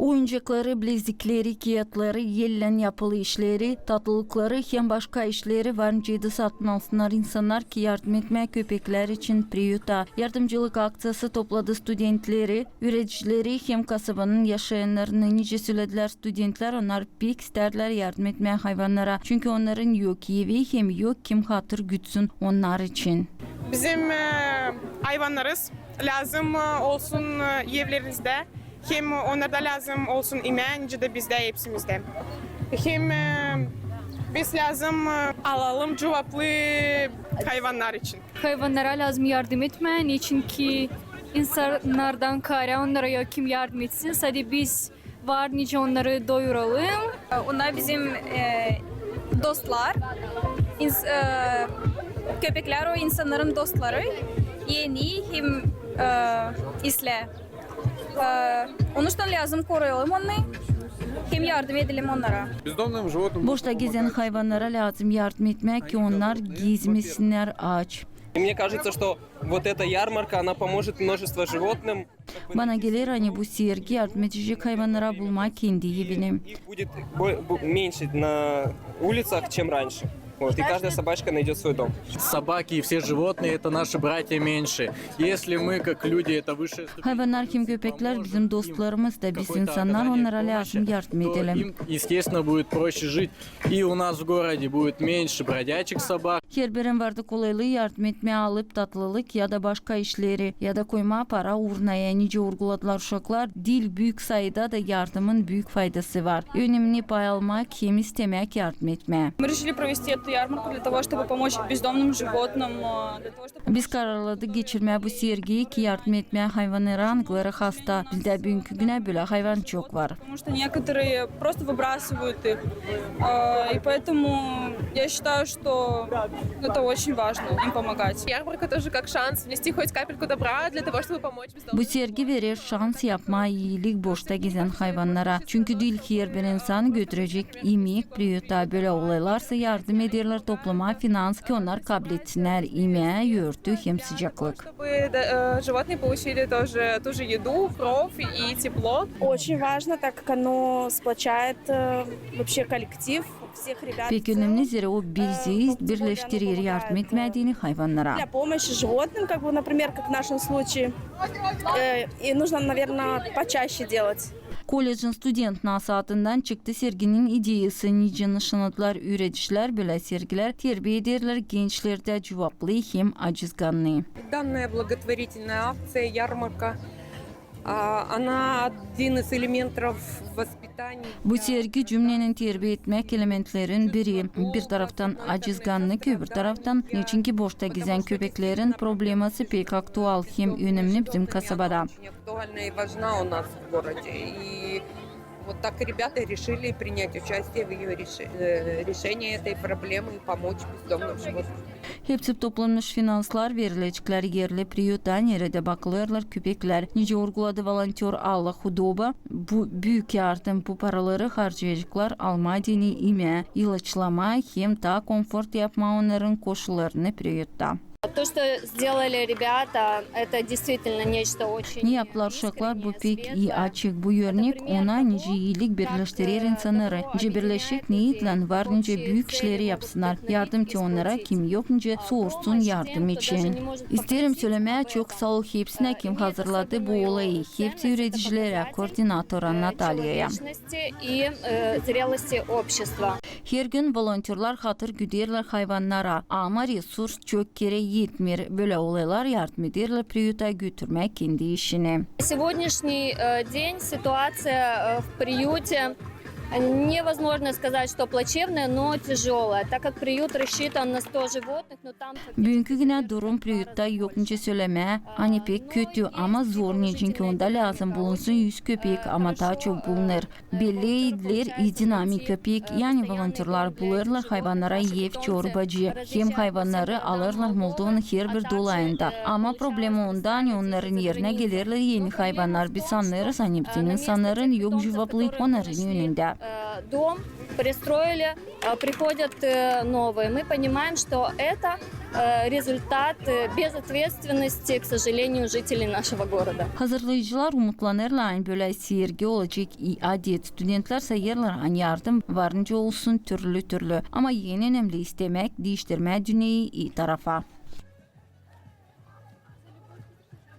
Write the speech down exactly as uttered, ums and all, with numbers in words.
Oyuncakları, bilezikleri, kiyatları, ellän yapılı işleri, tatlılıkları hem başka işleri var nicä da satın alsınnar insannar, ki yardım etmää köpeklär için priyuta. Yardımcılık akţiyası topladı studentleri, üüredicileri hem kasabanın yaşayannarını. Nicä söledilär studentlär, onnar pek istärlär yardım etmää hayvannara, çünkü onnarın yok evi hem yok kim hatır gütsün onnar için. Bizim, e, hayvannarız lääzım, e, olsun, e, evlerimizdä. Hem onnarda lääzım olsun imää, nicä da bizdä hepsimizdä. Hem, e, biz lääzım, e, alalım cuvaplı hayvannar için. Hayvannara lääzım yardım etmää, neçin ki insannardan kaarä onnara yok kim yardım etsin. Sade biz var nicä onnarı doyuralım. Onnar bizim, e, dostlar. İns-, e, köpeklär o insannarın dostları. En ii hem, e, islää. E, onuştan lääzım koruyalım onnarı hem yardım edelim onnara. Бездомным животным нужно помогать. Boşta gezän hayvannara lääzım yardım etmää, ki onnar gezmesinnär aç. И мне кажется, что вот эта ярмарка, она поможет множество животным. Bana geler, ani bu sergi yardım edecek hayvannara bulmaa kendi evini. Их будет бо-, бу-, меньше на улицах, чем раньше. Вот, и каждая собачка найдёт свой дом. Собаки и все животные — это наши братья меньшие. Если мы, как люди, это высшая ступень. Hayvannar hem köpeklär bizim dostlarımız da, biz insannar onnara lääzım yardım edelim. Им, естественно, будет проще жить. И у нас в городе будет меньше бродячих собак. Herbirin vardı kolaylıı yardım etmää, alıp tatlılık ya da başka işleri, ya da koymaa para urnaya. Nicä urguladılar uşaklar, diil büük sayıda da yardımın büük faydası var. Önemni pay almak hem istemäk yardım etmää. Мы решили провести эту ярмарку для того, чтобы помочь бездомным животным, э, для того, чтобы... Biz kararladık geçirmää bu sergiyi, ki yardım etmää hayvannara, angıları hasta. Bizdä büünkü günä bölä hayvan çok var. Потому что некоторые просто выбрасывают их. А, и поэтому я считаю, что это очень важно им помогать. Ярмарка тоже как шанс внести хоть капельку добра для того, чтобы помочь бездомным. Bu sergi verer şans yapmaa iilik boşta gezän hayvannara. Çünkü diil herbir insan götürecek imäk priyuta. Bölä olaylarsa yardım ederlär topluma finans, ki onnar kabletsinnär imää, örtü hem sıcaklık. Чтобы, да, э, животные получили тоже ту же еду, кров и тепло. Очень важно, так как оно сплочает, э, вообще коллектив, всех ребят в целом. Pek önemni, zerä o bizi birleştirer, yardım etmää deyni hayvannara. Для помощи животным, как бы, например, как в нашем случае, э, и нужно, наверное, почаще делать. Kollecin studentnası adından çıktı serginin ideyası, nicä nışannadılar üüredicilär. Bölä sergilär terbiä ederlär gençlerdä cuvaplı hem acizgannı. Данная благотворительная акция, ярмарка, а, она один из элементов воспитания. Bu sergi cümlenen terbiä etmäk elementlerin biri. Bir taraftan acizgannı, öbür taraftan, neçinki boşta gezän köpeklerin probleması pek aktual hem önemni bizim kasabada. Актуальна и важна у нас в городе. И вот так ребята решили принять участие в её реш-, э, решении этой проблемы и помочь бездомным животным. Hepsi toplanmış finanslar verilecklär erli priyuta, neredä bakılêrlar köpeklär. Nicä urguladı volontör Alla Hudoba, bu büük yardım, bu paraları harcayaceklar almaa deyni imää, ilaçlamaa hem taa konfort yapmaa onnarın koşullarını priyutta. То, что сделали ребята, это действительно нечто очень... Ne yaptılar uşaklar, bu pek ii açık. Bu örnek ona, nicä iilik birleştirer insannarı. Nicä birleşik neetlän var nicä büük işleri yapsınnar. Yardım te onnara, kim yok nicä sorsun yardım için. İsteerim sölemää çok saa ol hepsinä, kim hazırladı bu olayı. Hepsi üüredicilerä, koordinatora Natalyaya. И, э, зрелости общества. Her gün volontörlar hatır güderlär hayvannara, ama resurs çok kerä etmeer. Bölä olaylar yardım ederlär priyuta götürmää kendi işini. Сегодняшний, э, день ситуация, э, в приюте, невозможно сказать, что плачевная, но тяжёлая, так как приют рассчитан на сто животных, но там... Büünkü günä durum priyutta yok nicä sölemää, ani pek kötü, ama zor, neçinki onda lääzım bulunsun üz köpek, ama taa çok bulunêr. Belli eydilär i dinamika pek ii, ani volontörlar bulêrlar hayvannara ev, çorbacı, hem hayvannarı alêrlar Moldovanın herbir dolayında. Ama problema onda, ani onnarın erinä gelerlär eni hayvannar. Biz sannêrız, ani bütün insannarın yok cuvaplı onnarın önündä. Э, дом пристроили, э, приходят, э, новые. Мы понимаем, что это, э, результат, э, безответственности, к сожалению, жителей нашего города. Hazırlayıcılar umutlanêrlar, ani bölä sergi olacek i adet. Studentlär sayêrlar, ani yardım var nicä olsun, türlü-türlü. Ama en önemli istämäk diiştirmää dünneyi i tarafa.